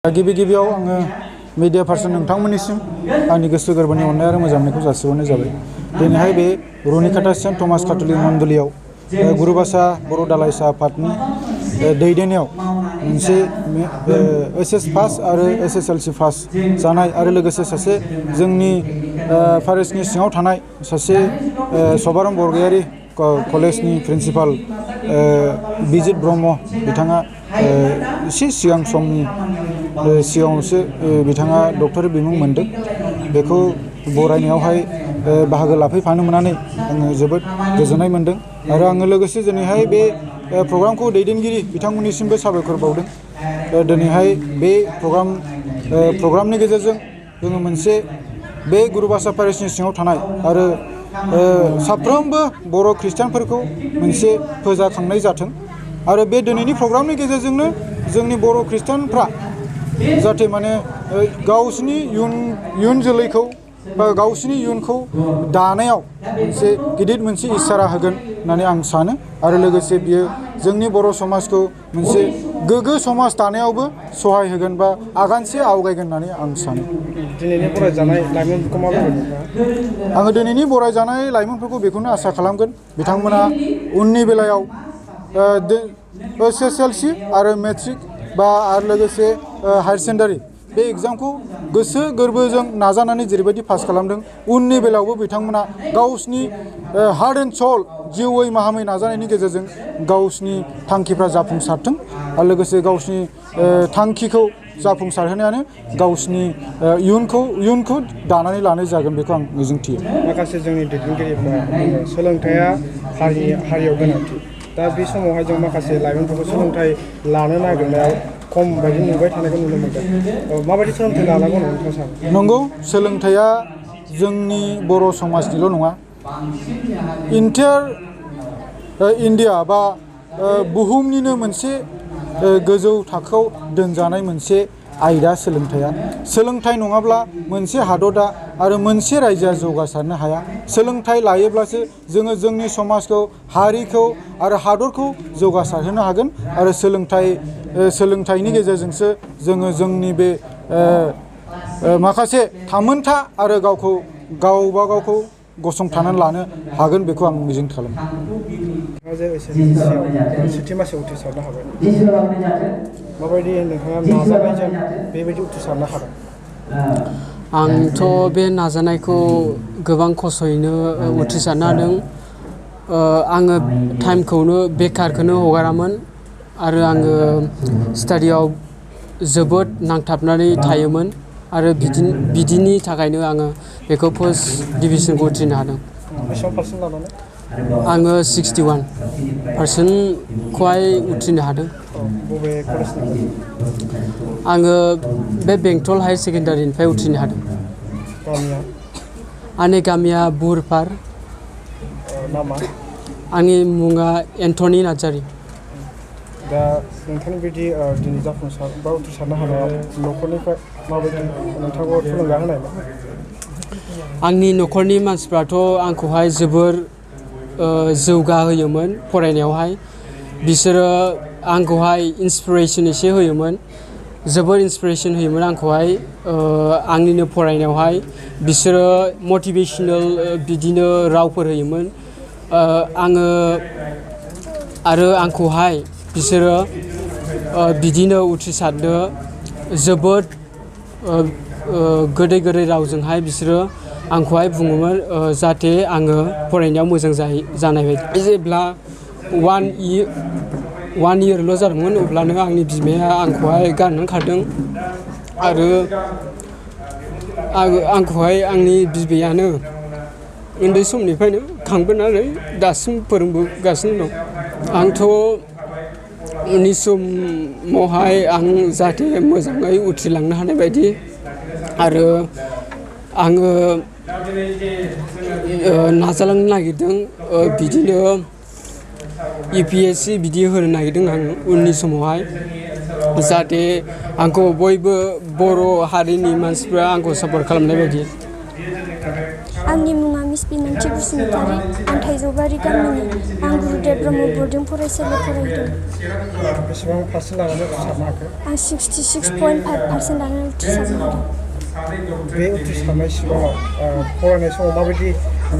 गिबि गिबियाव आङो मीडिया पार्सन नोंथांमोननिसिम आंनि गोसो गोरबोनि अननाय आरो मोजांखौ जासिहरनाय जाबाय। दिनैहाय बे रुनिकाटा सेन्ट थमास काथलिक मण्डलीयाव गुरुभाषा बर' दालाइसा आफादनि दैदेननायाव मोनसे एसएस पास आरो एसएसएलसी पास जानाय आरो लोगोसे सासे जोंनि पारिशनि सिङाव थानाय सासे सभाराम बरगयारि कलेजनि प्रिन्सिपाल बिजित ब्रह्म बिथाङा एसे सिगां समनि सिगाङावसो बिथाङा डक्टर बिमुं मोनदों। बेखौ बरायनायावहाय बाहागो लाफैफानो मोननानै आङो जोबोद गोजोननाय मोनदों आरो आङो लोगोसे दिनैहाय बे प्रग्रामखौ दैदेनगिरि बिथांमोननिसिमबो साबायखर बावदों। दिनैहाय बे प्रग्रामनि गेजेरजों जोङो मोनसे बे गुरुभाषा पारिशनि सिङाव थानाय आरो साफ्रोमबो बर' खृष्टानफोरखौ मोनसे फोजाखांनाय जाथों आरो बे दिनैनि प्रग्रामनि गेजेरजोंनो जोंनि बर' खृष्टानफ्रा जाहाथे माने गावसिनि इयुन जोलैखौ बा गावसिनि इयुनखौ दानायाव मोनसे इसारा होगोन होननानै आं सानो आरो लोगोसे बियो जोंनि बर' समाजखौ मोनसे गोग्गो समाज दानायावबो सहाय होगोन बा आगानसे आवगायगोन होननानै आं सानो। दिनैनि बरायजानाय लाइमोनफोरखौ माबायदि आङो दिनैनि बरायजानाय लाइमोनफोरखौ बेखौनो आसा खालामगोन बिथांमोना उननि बेलायाव एसएसएलसी आरो मेट्रिक बा आरो लोगोसे हायार सेकेन्डारि बे एग्जामखौ गोसो गोरबोजों नाजानानै जेरैबायदि पास खालामदों उननि बेलायावबो बिथांमोना गावसिनि हार्ट एन्ड सोल जिउयै माहामै नाजानायनि गेजेरजों गावसिनि थांखिफ्रा जाफुंसारथों आरो लोगोसे गावसिनि थांखिखौ जाफुंसारहोनायानो गावसिनि इयुनखौ दानानै लानाय जागोन बेखौ आं मिजिंथियो। माखासे जोंनि दैदेनगिरिफ्रा सोलोंथाइया हारियाव गोनांथि। दा बे समावहाय जों माखासे लाइमोनफोरखौ सोलोंथाइ लानो नागिरनायाव खम बायदि नुबाय थानायखौ नुनो मोनदों। माबायदि सोलोंथाइ लानांगौ होननानै नोंथाङा सानो? नंगौ, सोलोंथाइया जोंनि बर' समाजनिल' नङा, इन्टार इन्डिया बा बुहुमनिनो मोनसे गोजौ थाखोआव दोनजानाय मोनसे आयदा सोलोंथाइया। सोलोंथाइ नङाब्ला मोनसे हादरा आरो मोनसे रायजोआ जौगासारनो हाया। सोलोंथाइ लायोब्लासो जोङो जोंनि समाजखौ, हारिखौ आरो हादरखौ जौगासारहोनो हागोन आरो सोलोंथाइनि गेजेरजोंसो जोङो जोंनि बे माखासे थामोनथा आरो गावबा गावखौ गसंथानानै लानो हागोन बेखौ आं मिजिं खालामो। सेथि मासियाव उथ्रिसारनो हाबाय, माबायदि नोंथाङा नाजानायजों बेबायदि उथ्रिसारनो हादों? आंथ' बे नाजानायखौ गोबां खस्थ'यैनो उथ्रिसारनो हादों। आङो टाइमखौनो बेकारखौनो हगारामोन आरो आङो स्टाडियाव जोबोद नांथाबनानै थायोमोन आरो बिदिनि थाखायनो आङो बेखौ फार्स्ट डिभिजनखौ उथ्रिनो हादों। बेसेबां पार्सेन्ट लानानै? आङो 61%खौहाय उथ्रिनो हादों। बबे कलेजनिफ्राय? आङो बे बेंटल हायार सेकेन्डारिनिफ्राय उथ्रिनो हादों। गामिया? आंनि गामिया बुरपार। नामा? आंनि मुङा एन्टनि नार्जारि। दा नोंथांनि बिदि दिनै जाफुंसार बा उथ्रिसारनो हानायाव न'खरनिफ्राय माबायदि नोंथांखौ थुलुंगा होनायमोन? आंनि न'खरनि मानसिफ्राथ' आंखौहाय जोबोर जौगाहोयोमोन फरायनायावहाय। बिसोरो आंखौहाय इन्सपिरेसन एसे होयोमोन, जोबोर इन्सपिरेसन होयोमोन आंखौहाय आंनिनो फरायनायावहाय। बिसोरो मटिभेसनेल बिदिनो रावफोर होयोमोन आरो आंखौहाय बिसोरो बिदिनो उथ्रिसारनो जोबोद गोदै रावजोंहाय बिसोरो आंखौहाय बुङोमोन जाहाथे आङो फरायनायाव मोजां जानाय बायदि। जेब्ला 1 इयारल' जादोंमोन अब्लानो आंनि बिमाया आंखौहाय गारनानै खारदों आरो आंखौहाय आंनि बिबैयानो उन्दै समनिफ्रायनो खांबोनानै दासिम फोरोंबोगासिनो दं। आंथ' उननि समावहाय आं जाहाथे मोजाङै उथ्रिलांनो हानाय बायदि आरो आङो नाजालांनो नागिरदों। बिदिनो UPSC बिदि होनो नागिरदों आं उननि समावहाय, जाहाथे आंखौ बयबो बर' हारिनि मानसिफ्रा आंखौ सापर्ट खालामनाय बायदि। आंनि मुङा मिस बिनांथि बसुमतारी आं थाइजौबारि गामिनि आं गुरुदेव ब्रह्म बर्डिं फरायसालियाव फरायदों। बेसेबां पार्सेन्ट लानानै उथ्रिसारनो हाखो? आं 66.5% लानानै उथ्रिसारनो हादों। बे उथ्रिसारनाय सिगाङाव फरायनाय समाव माबायदि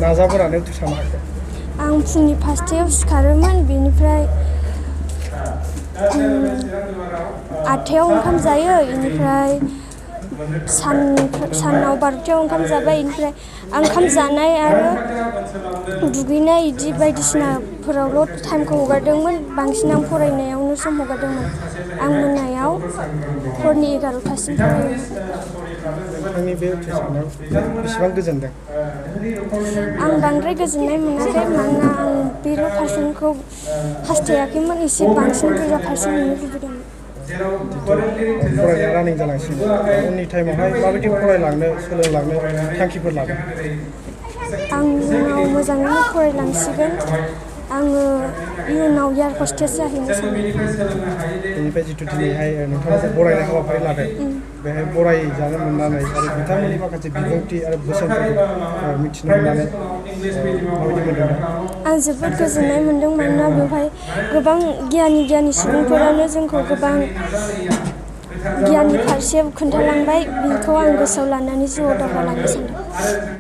नाजाबोनानै उथ्रिसारनो हाखो? आं फुंनि 5टायाव सिखारोमोन, बेनिफ्राय 8टायाव ओंखाम जायो, बेनिफ्राय सानाव 12टायाव ओंखाम जाबाय, बेनिफ्राय ओंखाम जानाय आरो दुगैनाय इदि बायदिसिनाफोरावल' टाइमखौ हगारदोंमोन। बांसिन आं फरायनायावनो सम हगारदोंमोन। आं मोनायाव हरनि 11टासिम फरायोमोन। नोंथांनि बे उथ्रिसारनायाव बेसेबां गोजोनदों? आं बांद्राय गोजोननाय मोनाखै, मानोना आं बेल' पार्सेन्टखौ हास्थायाखैमोन, एसे बांसिन बुरजा पार्सेन्ट मोननो लुबैदोंमोन। फरायनाया रानिं जालांसिगोन, उननि टाइमावहाय माबायदि फरायलांनो सोलोंलांनो थांखिफोर लादों? आं इयुनाव मोजाङैनो फरायलांसिगोन। आङो इयुनाव एयार हस्टेस जाहैनो सानदों। बेनिफ्राय जिथु दिनैहाय नोंथांमोनखौ बरायनाय हाबाफारि लादों, बेहाय बरायजानो मोननानै आरो बिथांमोननि माखासे बिबुंथि आरो बोसोनफोरखौ मिथिनो मोननानै माबायदि मोनदों? आं जोबोद गोजोननाय मोनदों, मानोना बेवहाय गोबां गियानि सुबुंफोरानो जोंखौ गोबां गियाननि फारसे खोन्थालांबाय। बेखौ आं गोसोआव लानानै जिउआव दावगालांनो सानदों।